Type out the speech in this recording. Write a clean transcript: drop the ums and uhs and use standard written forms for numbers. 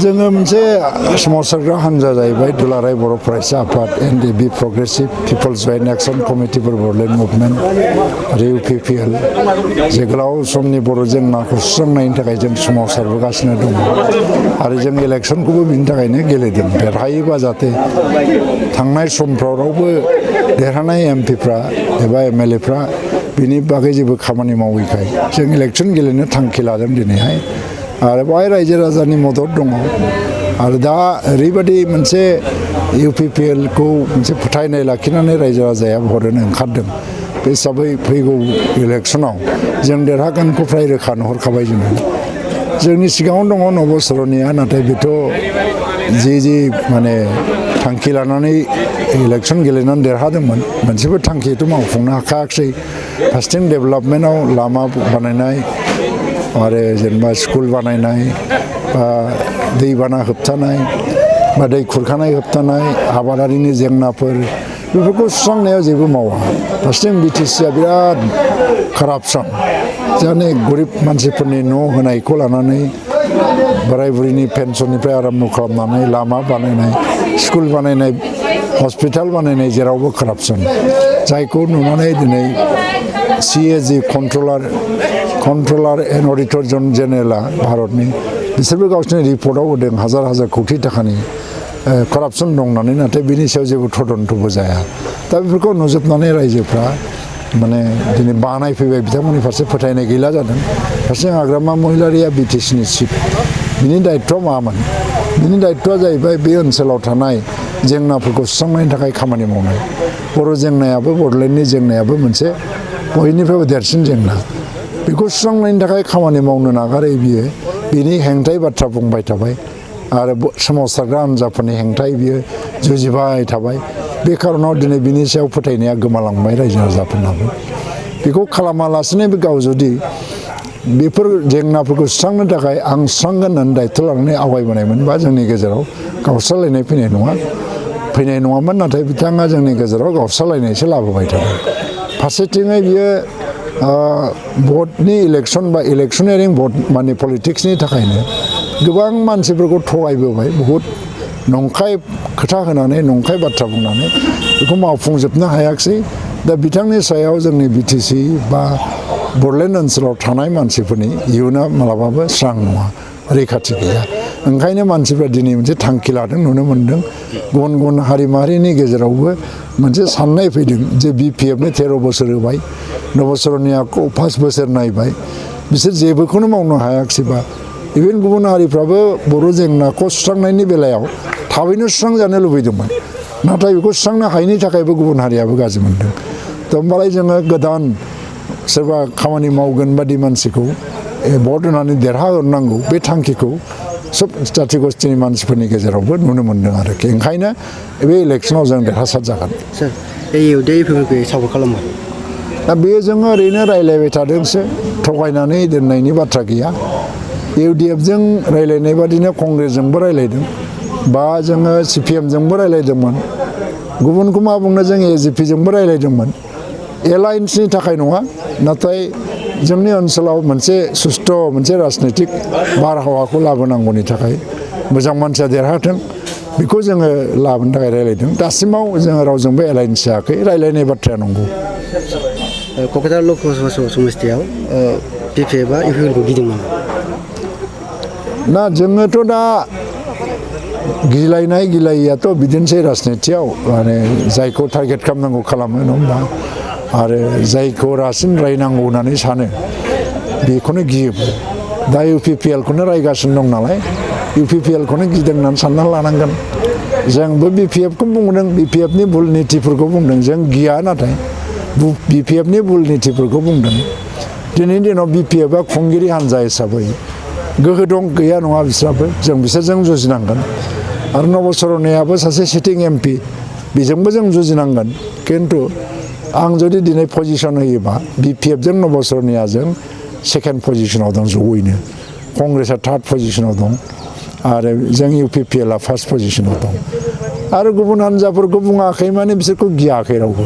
जोङो मोनसे सोमावसारग्रा हान्जा जाहैबाय दुलाराय बर' फरायसा आफाद NDB progressive people's joint action committee for Bodoland movement आरो UPPL जे गोलाव समनि बर' जेंनाखौ सुस्रांनायनि थाखाय जों सोमावसारबोगासिनो दङ आरो जों इलेक्सनखौबो बिनि थाखायनो गेलेदों देरहायोबा जाहाथे थांनाय समफ्राव रावबो देरहानाय एमपिफ्रा एबा MLAफ्रा बिनि बागै जेबो खामानि मावैखाय जों इलेक्सन गेलेनो थांखि लादों दिनैहाय आरो बेवहाय रायजो राजानि मदद दङ आरो दा ओरैबायदि मोनसे UPPL खौ मोनसे फोथायनाय लाखिनानै रायजो राजाया भट होनो ओंखारदों बे हिसाबै फैगौ इलेक्सनाव जों देरहागोनखौ फ्राय रोखा नुहुरखाबाय जोंनि सिगाङाव दङ 9 बोसोरनिया नाथाय बेथ' जि माने थांखि लानानै इलेक्सन गेलेनानै देरहादोंमोन मोनसेबो थांखिथ' मावफुंनो हाखायाखै फार्स्टिं डेभेलपमेन्टआव लामा बानायनाय आरो जेनेबा स्कुल बानायनाय बा दैबाना होबथानाय बा दै खुरखानाय होबथानाय आबादारिनि जेंनाफोर बेफोरखौ सुस्रांनायाव जेबो मावा फार्स्टिं BTCआ बिराद कारापसन जाने गरिब मानसिफोरनि न' होनायखौ लानानै बोराय बुरिनि पेन्सननिफ्राय आरम्भ खालामनानै लामा बानायनाय स्कुल बानायनाय हस्पिटाल बानायनाय जेरावबो कारापसन जायखौ नुनानै दिनै CAG कन्ट्रलार एन्ड अडिटर जेनेरेला भारतनि बिसोरबो गावसोरनि रिपर्टआव होदों हाजार कोटि थाखानि कारापसन दं होननानै नाथाय बिनि सायाव जेबो तदन्तबो जाया दा बेफोरखौ नुजोबनानै रायजोफ्रा माने दिनै बानायफैबाय बिथांमोननि फारसे फोथायनाय गैला जादों फारसे हाग्रामा महिलारिया BTCनि चिफ बिनि दायित्वआ मामोन बिनि दायित्वआ जाहैबाय बे ओनसोलाव थानाय जेंनाफोरखौ सुस्रांनायनि थाखाय खामानि मावनाय बर' जेंनायाबो बड'लेण्डनि जेंनायाबो मोनसे बयनिफ्रायबो देरसिन जेंना बेखौ सुस्रांनायनि थाखाय खामानि मावनो नागारै बियो बिनि हेंथायै बाथ्रा बुंबाय थाबाय आरो सोमावसारग्रा हान्जाफोरनि हेंथायै बियो जुजिबाय थाबाय बे खारनाव दिनै बिनि सायाव फोथायनाया गोमालांबाय रायजो राजाफोरनाबो बेखौ खालामालासिनो बे गाव जुदि बेफोर जेंनाफोरखौ सुस्रांनो थाखाय आं सुस्रांगोन होननानै दायित्व लानानै आवगायबोनायमोनबा जोंनि गेजेराव गावस्रालायनाय फैनाय नङामोन नाथाय बिथाङा जोंनि गेजेराव गावस्रालायनायसो लाबोबाय थादों फारसेथिङै बियो भटनि इलेक्सन बा इलेक्सनियारिं भट माने पलिटिक्सनि थाखायनो गोबां मानसिफोरखौ थगायबोबाय बहुद नंखाय खोथा होनानै नंखाय बाथ्रा बुंनानै बेखौ मावफुंजोबनो हायाखिसै दा बिथांनि सायाव जोंनि BTC बा बड'लेण्ड ओनसोलाव थानाय मानसिफोरनि इयुना मालाबाबो स्रां नङा रैखाथि गैया ओंखायनो मानसिफ्रा दिनै मोनसे थांखि लादों नुनो मोन्दों गुबुन हारि माहारिनि गेजेरावबो मोनसे साननाय फैदों जे BPFनो 13 बोसोर होबाय 9 बोसोरनियाखौ 5 बोसोर नायबाय बिसोर जेबोखौनो मावनो हायाखिसैबा इभेन गुबुन हारिफ्राबो बर' जेंनाखौ सुस्रांनायनि बेलायाव थाबैनो सुस्रांजानो लुबैदोंमोन नाथाय बेखौ सुस्रांनो हायैनि थाखायबो गुबुन हारियाबो गाज्रि मोनदों थ' होमबालाय जोङो गोदान सोरबा खामानि मावगोन बादि मानसिखौ भट होनानै देरहाहरनांगौ बे थांखिखौ सब जाथि गस्थिनि मानसिफोरनि गेजेरावबो नुनो मोन्दों आरोखि ओंखायनो बे इलेक्सनाव जों देरहासार जागोन सार AIUDFफोरखौ सापर्ट खालामो दा बेयो जोङो ओरैनो रायज्लायबाय थादोंसो थगायनानै दोननायनि बाथ्रा गैया AIUDFजों रायज्लायनाय बादिनो कंग्रेसजोंबो रायज्लायदों बा जोङो CPMजोंबो रायज्लायदोंमोन गुबुनखौ मा बुंनो जों AGPजोंबो रायज्लायदोंमन एलायन्सनि थाखाय नङा नाथाय जोंनि ओनसोलाव मोनसे सुस्थ' मोनसे राजनैतिक बारहावाखौ लाबोनांगौनि थाखाय मोजां मानसिया देरहाथों बेखौ जोङो लाबोनो थाखाय रायज्लायदों दासिमाव जोङो रावजोंबो एलायन्स जायाखै रायज्लायनाय बाथ्राया नंगौ क'क्राझार लकसभा समस्तियाव BPFआ UPPLखौ गिदों नामा ना जोङोथ' दा गिलायैयाथ' बिदिनोसै राजनितियाव माने जायखौ टारगेट खालामनांगौ खालामो नङा होमबा आरो जायखौ रासिन रायनांगौ होननानै सानो बेखौनो गियोबो दा UPPLखौनो रायगासिनो दं नालाय UPPLखौनो गिदों होननानै साननानै लानांगोन जोंबो BPFखौ बुंदों BPFनि भुल नितिफोरखौ बुंदों जों गिया नाथाय BPFनि भुल नितिफोरखौ बुंदों दिनैनि दिनाव BPFआ खुंगिरि हान्जा हिसाबै गोहो दं गैया नङा बिस्राबो जों बिसोरजों जुजिनांगोन आरो 9 बोसोरनियाबो सासे सिटिं MP बेजोंबो जों जुजिनांगोन खिन्थु आं जुदि दिनै पजिसन होयोबा BPFजों 9 बोसोरनियाजों सेकेन्ड पजिसनाव दं जयैनो कंग्रेसआ थार्ड पजिसनाव दं आरो जों UPPLआ फार्स्ट पजिसनाव दं आरो गुबुन हान्जाफोरखौ बुङाखै माने बिसोरखौ गियाखै रावबो